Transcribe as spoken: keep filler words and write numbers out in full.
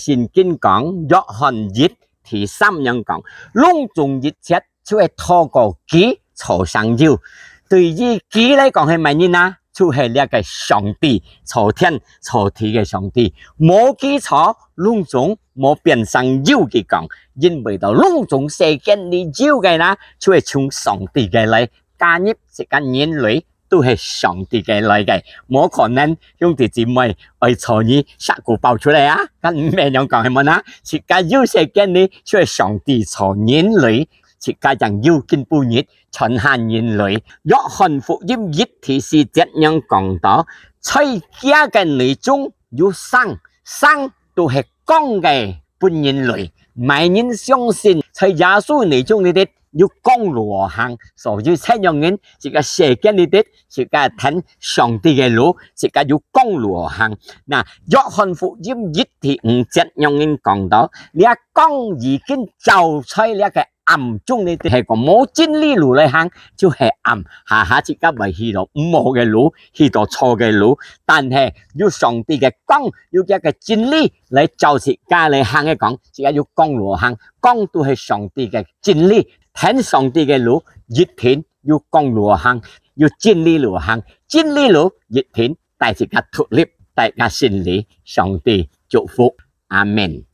聖經講，約翰一第三樣講，攏總一切就係透過佢造成有。對於佢來講係麼人啊？就係這个上帝，造天造地个上帝。無佢造，攏總無變成有，佢講，因為到攏總世間裡有个啦，就係從上帝个來，加入自家人類，都係上帝个來个，無可能兄弟姊妹愛造你石牯包出來啊！該毋係恁樣講係無啊？自家有世間裡，就係上帝造人類，自家正有今晡日全下人類。約翰福音一第四節樣講到，在佢个內中有生，生就係光个分人類。麼人相信在耶穌內中裡底，有光路好行，所以恁樣人，自家世間裡底，自家跈上帝个路，自家有光路好行。那約翰福音一第五節樣人講到，這光已經照在這个暗中裡底，係講無真理路來行，就係暗，下下自家會去到毋好个路，去到錯个路。但係有上帝个光，有佢个真理來照自家來行个講，自家有光路好行，光就係上帝个真理。跈上帝个路，一定有光路好行，有真理路好行，真理路一定帶自家脫離，帶自家勝利。上帝祝福，阿們。